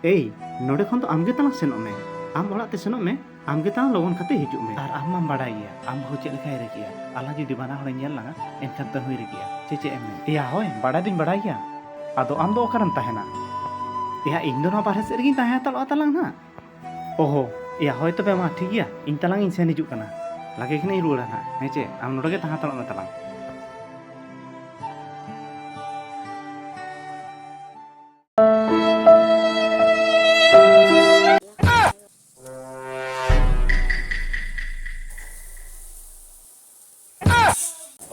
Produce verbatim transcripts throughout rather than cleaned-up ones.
ᱮᱭ, ᱱᱚᱰᱮ ᱠᱷᱚᱱ ᱫᱚ ᱟᱢ ᱜᱮ ᱛᱟᱞᱟᱝ ᱥᱮᱱᱚᱜ ᱢᱮ᱾ ᱟᱢ ᱚᱲᱟᱜ ᱛᱮ ᱥᱮᱱᱚᱜ ᱢᱮ, ᱟᱢ ᱜᱮ ᱛᱟᱞᱟᱝ ᱞᱚᱜᱚᱱ ᱠᱟᱛᱮ ᱦᱤᱡᱩᱜ ᱢᱮ᱾ ᱟᱨ ᱟᱢ ᱢᱟᱢ ᱵᱟᱰᱟᱭ ᱜᱮᱭᱟ, ᱟᱢ ᱵᱟᱹᱦᱩ ᱪᱮᱫ ᱞᱮᱠᱟᱭ ᱨᱟᱹᱜᱤᱜᱼᱟ᱾ ᱟᱞᱟᱝ ᱡᱩᱫᱤ ᱵᱟᱱᱟ ᱦᱚᱲᱮ ᱧᱮᱞ ᱞᱟᱝᱟ, ᱮᱱᱠᱷᱟᱱ ᱛᱟᱹᱦᱩᱭ ᱨᱟᱹᱜᱤᱜᱼᱟ᱾ ᱪᱮ ᱪᱮᱫ ᱮᱢ ᱢᱮᱱ? ᱮᱭᱟ, ᱦᱳᱭ, ᱵᱟᱰᱟᱭ ᱫᱚᱧ ᱵᱟᱰᱟᱭ ᱜᱮᱭᱟ᱾ ᱟᱫᱚ ᱟᱢ ᱫᱚ ᱚᱠᱟᱨᱮᱢ ᱛᱟᱦᱮᱱᱟ? ᱮᱭᱟ, ᱤᱧ ᱫᱚ ᱱᱚᱣᱟ ᱵᱟᱨᱦᱮ ᱥᱮᱫ ᱨᱮᱜᱤᱧ ᱛᱟᱦᱮᱸ ᱦᱟᱛᱟᱲᱚᱜᱼᱟ ᱛᱟᱞᱟᱝ ᱱᱟᱦᱟᱜ᱾ ᱚᱦᱚ, ᱮᱭᱟ, ᱦᱳᱭ ᱛᱚᱵᱮ ᱢᱟ, ᱴᱷᱤᱠ ᱜᱮᱭᱟ, ᱤᱧ ᱛᱟᱞᱟᱝ ᱤᱧ ᱥᱮᱱ ᱦᱤᱡᱩᱜ ᱠᱟᱱᱟ᱾ ᱞᱟᱜᱮ ᱠᱷᱟᱱᱤᱧ ᱨᱩᱣᱟᱹᱲᱟ ᱱᱟᱦᱟᱜ, ᱦᱮᱸ ᱪᱮ? ᱟᱢ ᱱᱚᱰᱮ ᱜᱮ ᱛᱟᱦᱮᱸ ᱦᱟᱛᱟᱲᱚᱜ ᱢᱮ ᱛᱟᱞᱟᱝ᱾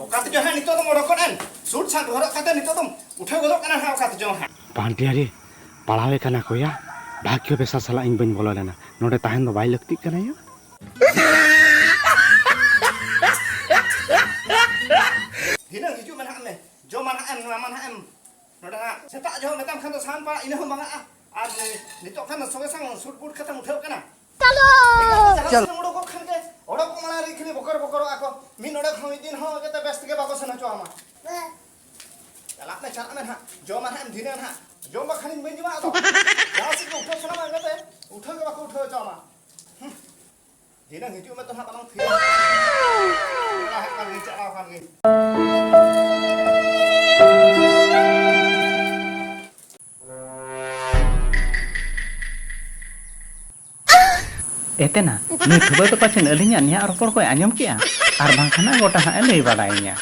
ᱚᱠᱟ ᱛᱮᱪᱚ ᱦᱟᱸᱜ ᱱᱤᱛᱚᱜ ᱫᱚᱢ ᱚᱰᱚᱠᱚᱜ ᱮᱱ? ᱥᱩᱴ ᱥᱟᱴ ᱦᱚᱨᱚᱜ ᱠᱟᱛᱮ ᱱᱤᱛᱚᱜ ᱫᱚᱢ ᱩᱴᱷᱟᱹᱣ ᱜᱚᱫᱚᱜ ᱠᱟᱱᱟ ᱦᱟᱸᱜ ᱚᱠᱟ ᱛᱮᱪᱚ ᱦᱟᱸᱜ? ᱵᱷᱟᱱᱴᱤᱭᱟᱹᱨᱤ, ᱯᱟᱲᱟᱣᱮ ᱠᱟᱱᱟ ᱠᱚ ᱭᱟ᱾ ᱵᱷᱟᱜᱽᱭᱚ ᱵᱮᱥᱟ ᱥᱟᱞᱟᱜ ᱤᱧ ᱵᱟᱹᱧ ᱵᱚᱞᱚ ᱞᱮᱱᱟ᱾ ᱱᱚᱰᱮ ᱛᱟᱦᱮᱱ ᱫᱚ ᱵᱟᱭ ᱞᱟᱹᱠᱛᱤᱜ ᱠᱟᱱᱟ ᱭᱟ᱾ ᱫᱷᱤᱱᱟᱹᱝ ᱦᱤᱡᱩᱜ ᱢᱮ ᱱᱟᱦᱟᱜ ᱢᱮ, ᱡᱚᱢᱟ ᱱᱟᱦᱟᱜ ᱮᱢ, ᱱᱚᱣᱟ ᱢᱟ ᱱᱟᱦᱟᱜ ᱮᱢ᱾ ᱱᱚᱰᱮ ᱦᱟᱸᱜ ᱥᱮᱛᱟᱜ ᱡᱚᱦᱚᱜ ᱢᱮᱛᱟᱢ ᱠᱷᱟᱱ ᱫᱚ ᱥᱟᱦᱟᱱ ᱯᱟᱲᱟᱜ ᱤᱱᱟᱹ ᱦᱚᱸ ᱵᱟᱝᱟᱜᱼᱟ᱾ ᱟᱨ ᱱᱤᱛᱚᱜ ᱠᱷᱟᱱ ᱫᱚ ᱥᱚᱸᱜᱮ ᱥᱚᱝ ᱥᱩᱴ ᱵᱩᱴ ᱠᱟᱛᱮᱢ ᱩᱴᱷᱟᱹᱣ ᱠᱟᱱᱟ᱾ ᱪᱚᱞᱚ! ᱡᱟᱦᱟᱸ ᱥᱮᱫ ᱮᱢ ᱩᱰᱩᱠᱚᱜ ᱠᱷᱟᱱ ᱜᱮ, ᱚᱰᱚᱠ ᱢᱟᱲᱟᱝ ᱨᱮ ᱠᱷᱟᱹᱞᱤ ᱵᱚᱠᱚᱨ ᱵᱚᱠᱚᱨᱚᱜᱼᱟ ᱠᱚ᱾ ᱢᱤᱫ ᱱᱚᱰᱮ ᱠᱷᱚᱱ ᱢᱤᱫ ᱫᱤᱱ ᱦᱚᱸ ᱡᱟᱛᱮ ᱵᱮᱥ ᱛᱮᱜᱮ ᱵᱟᱠᱚ ᱥᱮᱱ ᱦᱚᱪᱚ ᱟᱢᱟ᱾ ᱪᱟᱞᱟᱜ ᱢᱮ, ᱪᱟᱞᱟᱜ ᱢᱮ ᱱᱟᱦᱟᱜ᱾ ᱡᱚᱢᱟ ᱱᱟᱦᱟᱜ ᱮᱢ ᱫᱷᱤᱱᱟᱹᱝ ᱱᱟᱦᱟᱜ᱾ ᱡᱚᱢ ᱵᱟᱠᱷᱟᱱᱤᱧ ᱵᱟᱹᱧ ᱡᱚᱢᱟ ᱟᱫᱚ᱾ ᱡᱟᱦᱟᱸ ᱥᱮᱫ ᱜᱮ ᱩᱴᱷᱟᱹᱣ ᱥᱟᱱᱟᱢᱟ ᱡᱟᱛᱮ ᱩᱴᱷᱟᱹᱣ ᱜᱮ ᱵᱟᱠᱚ ᱩᱴᱷᱟᱹᱣ ᱦᱚᱪᱚ ᱟᱢᱟ᱾ ᱫᱷᱤᱱᱟᱹᱝ ᱦᱤᱡᱩᱜ ᱢᱮ ᱛᱚ ᱦᱟᱸᱜ ᱵᱟᱞᱟᱝ ᱛᱷᱤᱨᱟ᱾ ᱪᱟᱞᱟᱣ ᱦᱟᱸᱜ ᱠᱟᱱ ᱜᱤᱧ, ᱪᱟᱞᱟᱣ ᱠᱟᱱ ᱜᱤᱧ᱾ ᱮᱛᱮᱱᱟ, ᱱᱩᱭ ᱴᱷᱩᱵᱟᱹ ᱫᱚ ᱯᱟᱪᱷᱮᱱ ᱟᱹᱞᱤᱧᱟᱜ ᱱᱮᱭᱟᱜ ᱨᱚᱯᱚᱲ ᱠᱚᱭ ᱟᱸᱡᱚᱢ ᱠᱮᱜᱼᱟ, ᱟᱨ ᱵᱟᱝᱠᱷᱟᱱ ᱦᱟᱸᱜ ᱜᱚᱴᱟ ᱦᱟᱸᱜ ᱮ ᱞᱟᱹᱭ ᱵᱟᱲᱟᱭᱤᱧᱟ᱾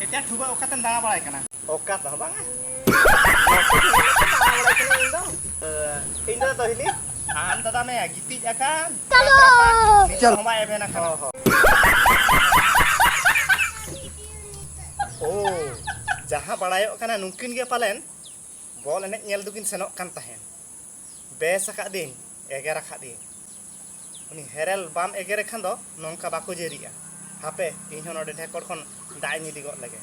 ᱮᱛᱮ ᱴᱷᱩᱵᱟᱹ, ᱚᱠᱟᱛᱮᱢ ᱫᱟᱬᱟ ᱵᱟᱲᱟᱭ ᱠᱟᱱᱟ? ᱚᱠᱟ ᱛᱮᱦᱚᱸ ᱵᱟᱝᱟ᱾ ᱤᱧ ᱫᱚ ᱫᱚᱦᱤᱞᱤ᱾ ᱟᱢ ᱫᱟᱫᱟ ᱢᱮ ᱜᱤᱛᱤᱡ ᱟᱠᱟᱱ᱾ ᱪᱚᱞᱚ! ᱱᱤᱛᱚᱜ ᱦᱚᱸ ᱵᱟᱭ ᱮᱵᱷᱮᱱ ᱟᱠᱟᱱᱟ᱾ ᱚ, ᱡᱟᱦᱟᱸ ᱵᱟᱲᱟᱭᱚᱜ ᱠᱟᱱᱟ, ᱱᱩᱝᱠᱤᱱ ᱜᱮ ᱯᱟᱞᱮᱱ ᱵᱚᱞ ᱮᱱᱮᱡ ᱧᱮᱞ ᱫᱚᱠᱤᱱ ᱥᱮᱱᱚᱜ ᱠᱟᱱ ᱛᱟᱦᱮᱸᱱ᱾ ᱵᱮᱥ ᱟᱠᱟᱫ ᱫᱤᱱ, ᱮᱜᱮᱨ ᱟᱠᱟᱫ ᱫᱤᱱ᱾ ᱩᱱᱤ ᱦᱮᱨᱮᱞ ᱵᱟᱢ ᱮᱜᱮᱨᱮ ᱠᱷᱟᱱ ᱫᱚ ᱱᱚᱝᱠᱟ ᱵᱟᱠᱚ ᱡᱟᱹᱨᱤᱜᱼᱟ᱾ ᱦᱟᱯᱮ, ᱤᱧ ᱦᱚᱸ ᱱᱚᱰᱮ ᱰᱷᱮᱠᱚᱲ ᱠᱷᱚᱱ ᱫᱟᱜ ᱤᱧ ᱤᱫᱤ ᱜᱚᱫ ᱞᱮᱜᱮ᱾